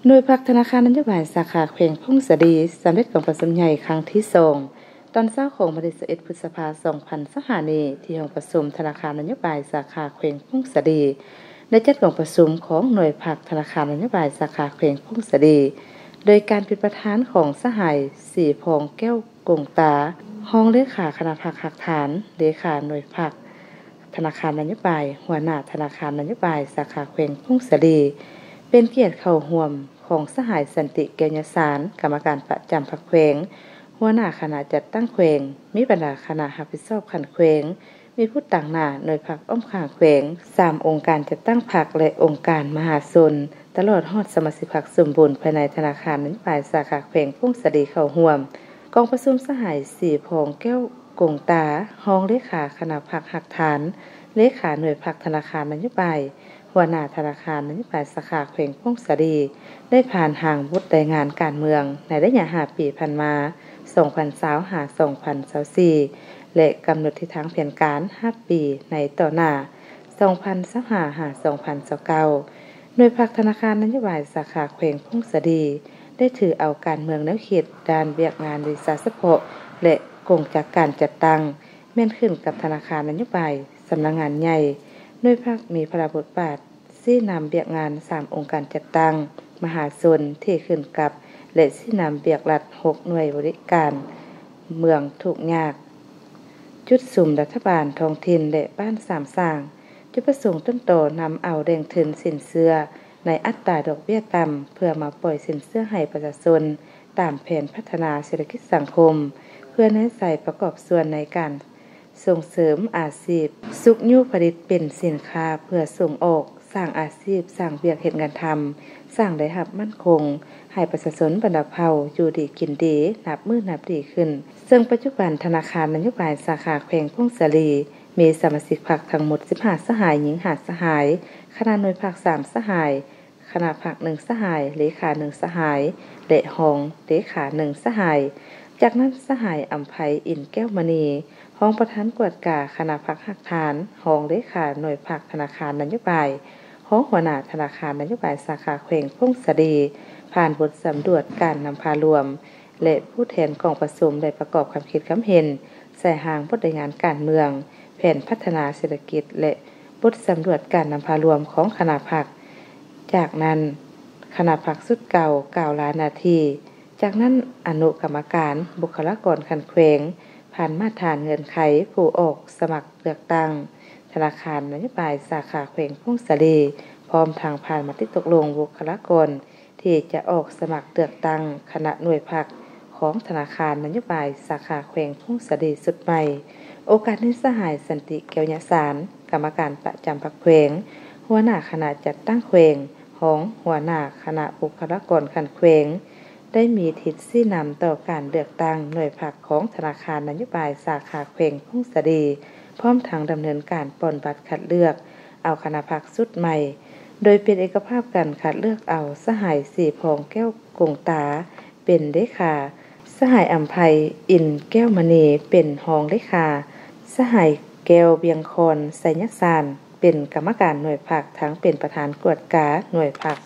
ໜ່ວຍພັກທະນາຄານນະໂຍບາຍສາຂາແຂວງຜົ້ງສາລີ ສຳເລັດກອງປະຊຸມໃຫຍ່ຄັ້ງທີສອງ ຕອນເຊົ້າຂອງວັນທີຊາວເອັດ ພຶດສະພາ ສອງພັນຊາວຫ້ານີ້ ທີ່ຫ້ອງປະຊຸມທະນາຄານນະໂຍບາຍສາຂາແຂວງຜົ້ງສາລີ ໄດ້ຈັດກອງປະຊຸມຂອງໜ່ວຍພັກທະນາຄານນະໂຍບາຍສາຂາແຂວງຜົ້ງສາລີ ໂດຍການເປັນປະທານຂອງສະຫາຍ ສີພອງ ແກ້ວກົງຕາ ຮອງເລຂາຄະນະພັກຮາກຖານ, ເລຂາໜ່ວຍພັກທະນາຄານນະໂຍບາຍ, ຫົວໜ້າທະນາຄານນະໂຍບາຍສາຂາແຂວງຜົ້ງສາລີ ເປັນກຽດເຂົ້າຮ່ວມຂອງສະຫາຍ ສັນຕິ ແກ້ວຍະສານ ກຳມະການປະຈຳພັກແຂວງ, ຫົວໜ້າຄະນະຈັດຕັ້ງແຂວງ, ມີບັນດາຄະນະຮັບຜິດຊອບຂັ້ນແຂວງ, ມີຜູ້ຕາງໜ້າໜ່ວຍພັກອ້ອມຂ້າງແຂວງ, ສາມອົງການຈັດຕັ້ງພັກ ແລະ ອົງການມະຫາຊົນ, ຕະຫຼອດຮອດສະມາຊິກພັກສົມບູນພາຍໃນທະນາຄານນະໂຍບາຍສາຂາແຂວງຜົ້ງສາລີເຂົ້າຮ່ວມ. ກອງປະຊຸມສະຫາຍ ສີພອງ ແກ້ວກົງຕາ ຮອງເລຂາຄະນະພັກຮາກຖານ, ເລຂາໜ່ວຍພັກທະນາຄານນະໂຍບາຍ, ຫົວໜ້າທະນາຄານນະໂຍບາຍສາຂາແຂວງຜົ້ງສາລີ ໄດ້ຜ່ານຮ່າງບົດລາຍງານການເມືອງໃນໄລຍະຫ້າປີຜ່ານມາ ສອງພັນຊາວ ຫາ ສອງພັນຊາວສີ່ ແລະ ກຳນົດທິດທາງແຜນການຫ້າປີໃນຕໍ່ໜ້າ ສອງພັນຊາວຫ້າ ຫາ ສອງພັນຊາວເກົ້າ. ໜ່ວຍພັກທະນາຄານນະໂຍບາຍສາຂາແຂວງຜົ້ງສາລີ ໄດ້ຖືເອົາການເມືອງແນວເຂດ, ດ້ານວຽກງານວິຊາສະເພາະ ແລະ ກົງຈັກການຈັດຕັ້ງ ແມ່ນຂຶ້ນກັບທະນາຄານນະໂຍບາຍສຳນັກງານໃຫຍ່. ໜ່ວຍພັກມີພາລະບົດບາດຊີ້ນຳວຽກງານສາມອົງການຈັດຕັ້ງ, ມະຫາຊົນ, ທີ່ຂຶ້ນກັບ ແລະ ຊີ້ນຳວຽກລັດຫົກໜ່ວຍບໍລິການເມືອງທຸກຍາກ, ຈຸດສຸມລັດຖະບານທ້ອງຖິ່ນ ແລະ ບ້ານສາມສ້າງ. ຈຸດປະສົງຕົ້ນຕໍນຳເອົາແຫຼ່ງທຶນສິນເຊື່ອໃນອັດຕາດອກເບ້ຍຕ່ຳ ເພື່ອມາປ່ອຍສິນເຊື່ອໃຫ້ປະຊາຊົນຕາມແຜນພັດທະນາເສດຖະກິດສັງຄົມ ເພື່ອແນໃສ່ປະກອບສ່ວນໃນການ ສົ່ງເສີມອາຊີບ, ຊຸກຍູ້ຜະລິດເປັນສິນຄ້າເພື່ອສົ່ງອອກ, ສ້າງອາຊີບ, ສ້າງວຽກເຮັດງານທຳ, ສ້າງລາຍຮັບໝັ້ນຄົງໃຫ້ປະຊາຊົນບັນດາເຜົ່າຢູ່ດີກິນດີ ນັບມື້ນັບດີຂຶ້ນ. ເຊິ່ງປັດຈຸບັນທະນາຄານນະໂຍບາຍສາຂາແຂວງຜົ້ງສາລີ ມີສະມາຊິກພັກທັງໝົດສິບຫ້າສະຫາຍ, ຍິງຫ້າສະຫາຍ, ຄະນະໜ່ວຍພັກສາມສະຫາຍ, ຄະນະພັກໜຶ່ງສະຫາຍ, ເລຂາໜຶ່ງສະຫາຍ ແລະ ຮອງເລຂາໜຶ່ງສະຫາຍ. ຈາກນັ້ນ ສະຫາຍ ອຳໄພ ອິນແກ້ວມະນີ ຮອງປະທານກວດກາຄະນະພັກຮາກຖານ, ຮອງເລຂາໜ່ວຍພັກທະນາຄານນະໂຍບາຍ, ຮອງຫົວໜ້າທະນາຄານນະໂຍບາຍສາຂາແຂວງຜົ້ງສາລີ ຜ່ານບົດສຳຫຼວດການນຳພາລວມ ແລະ ຜູ້ແທນກອງປະຊຸມໄດ້ປະກອບຄຳຄິດຄຳເຫັນໃສ່ຮ່າງບົດລາຍງານການເມືອງ, ແຜນພັດທະນາເສດຖະກິດ ແລະ ບົດສຳຫຼວດການນຳພາລວມຂອງຄະນະພັກ. ຈາກນັ້ນ ຄະນະພັກຊຸດເກົ່າກ່າວລາໜ້າທີ່. ຈາກນັ້ນ ອະນຸກຳມະການ, ບຸກຄະລາກອນຂັ້ນແຂວງ, ຜ່ານມາດຖານເງື່ອນໄຂຜູ້ອອກສະໝັກເລືອກຕັ້ງທະນາຄານນະໂຍບາຍສາຂາແຂວງຜົ້ງສາລີ, ພ້ອມທັງຜ່ານມະຕິຕົກລົງບຸກຄະລາກອນ ທີ່ຈະອອກສະໝັກເລືອກຕັ້ງຄະນະໜ່ວຍພັກຂອງທະນາຄານນະໂຍບາຍສາຂາແຂວງຜົ້ງສາລີຊຸດໃໝ່. ໂອກາດນີ້ ສະຫາຍ ສັນຕິ ແກ້ວຍະສານ ກຳມະການປະຈຳພັກແຂວງ, ຫົວໜ້າຄະນະຈັດຕັ້ງແຂວງ, ຮອງຫົວໜ້າຄະນະບຸກຄະລາກອນຂັ້ນແຂວງ ໄດ້ມີທິດຊີ້ນຳຕໍ່ການເລືອກຕັ້ງໜ່ວຍພັກຂອງທະນາຄານນະໂຍບາຍສາຂາແຂວງຜົ້ງສາລີ, ພ້ອມທັງດຳເນີນການປ່ອນບັດຄັດເລືອກເອົາຄະນະພັກຊຸດໃໝ່ ໂດຍເປັນເອກະພາບກັນຄັດເລືອກເອົາສະຫາຍ ສີພອງ ແກ້ວກົງຕາ ເປັນເລຂາ, ສະຫາຍ ອຳໄພ ອິນແກ້ວມະນີ ເປັນຮອງເລຂາ, ສະຫາຍ ແກ້ວ ວຽງຄອນ ໄຊຍະສານ ເປັນກຳມະການໜ່ວຍພັກ ທັງເປັນປະທານກວດກາໜ່ວຍພັກ.